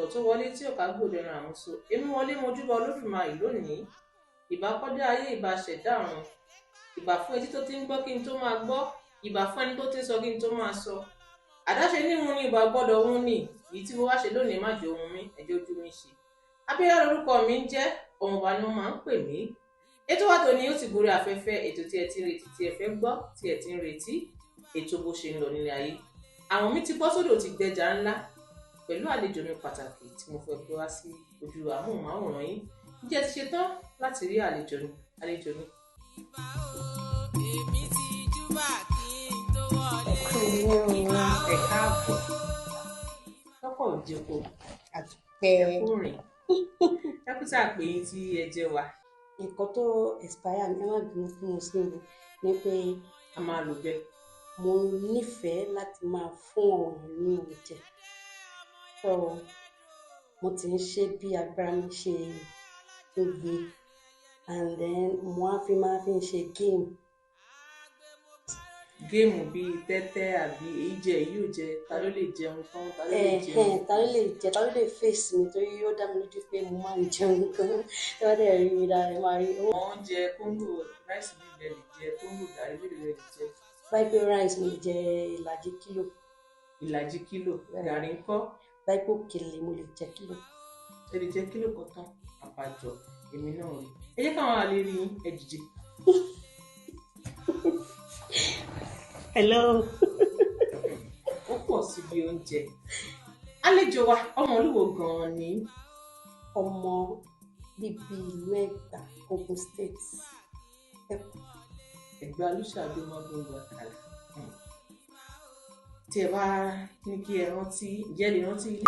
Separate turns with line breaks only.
Ọ̀tọ̀ tó wọlé tí ọ̀ká gbòdẹ̀rùn àmúso. Èmi wọlé, mojúbà Olódùmarè lónìí. Ìbà kọ́dá ayé, ìbà ṣẹ̀dá ọ̀run, ìbà fún etí tó ti ń gbọ́ kí n tó máa gbọ́, ìbà fún ẹni tó ti ń sọ kí n tó máa sọ. Àdáṣe ní hun ni ìbà gbọ́dọ̀ hun ni. Èyí tí mo wá ṣe lónìí, má jẹ́ ohun mi, ẹjọ́ ojú mi ṣe. Abíọ́lá lorúkọ mi ń jẹ́, ọmọọba ni wọ́n máa ń pè mí. Ètò wa tòní ó ti gorí afẹ́fẹ́. Ètò tí ẹ ti ń retí, tí ẹ fẹ́ gbọ́, tí ẹ ti ń retí, ètò Bó Ṣe ń Lọ Nílé Ayé. Àwọn mi ti bọ́ sódò, ti gbẹja ńlá pẹ̀lú àlejò mi pàtàkì tí mo fẹ́ gbé wá sí ojú amóhùnmáwòrán yín. Ǹjẹ́ ẹ ti ṣe tán láti rí àlejò mi? Àlejò mi.
Ìbà o, èmi ti júbà kí n tó wọlé.
Ẹ kú
Ìbà o.
Ẹ káàbọ̀ lọ́kọ̀ òjòkó.
Àdúpẹ́.
Ẹ kú rìn, ẹ kú tí a pè yín tí ẹ jẹ́ wa.
Nǹkan tó inspire mi, ẹ má bínú fún mo sí mi, ni pé
A máa lò bẹ́ẹ̀.
Mo nífẹ̀ẹ́ láti máa fún àwọn èèyàn ní oúnjẹ. So mo ti ń ṣe bí agbára mi ṣe ń gbé, and then mo á fi máa fi ń ṣe game.
Game bíi tẹ́tẹ́ àbí èyí jẹ, èyí ò jẹ, ta ló lè jẹun tán, ta ló lè jẹun?
Ẹ̀hẹ́n, ta ló lè jẹ, ta ló lè face mi, torí ó dá mi lójú pé mo máa ń jẹun gan. Tí wọ́n dẹ̀ rí mi dáadáa, ẹ máa rí ó.
Àwọn oúnjẹ, kóńgò rice mélòó lẹ lè jẹ, kóńgò gàrí mélòó lẹ lè jẹ?
Báyìí pé rice, mo lè jẹ ìlàjì kílò.
Ìlàjì kílò. Gàrí ńkọ́?
Báyìí pé òkèlè, mo lè jẹ kílò.
Ẹ lè jẹ kílò kan tán. Àbájọ èmi náà rí. Ẹ jẹ́ káwọn àlè rí yín, ẹ dìde.
Hello.
Ó pọ̀ síbi oúnjẹ. Àlejò wa, ọmọ olúwo gan-an ni?
Ọmọ bíbí ìlú Ẹ̀gbá, Ogun State.
Ẹ̀gbá Olùṣàbí Mọ́gbọ́ngbò Àkàlà. Tí ẹ bá ní kí ẹ rántí, ǹjẹ́ ẹ lè rántí ilé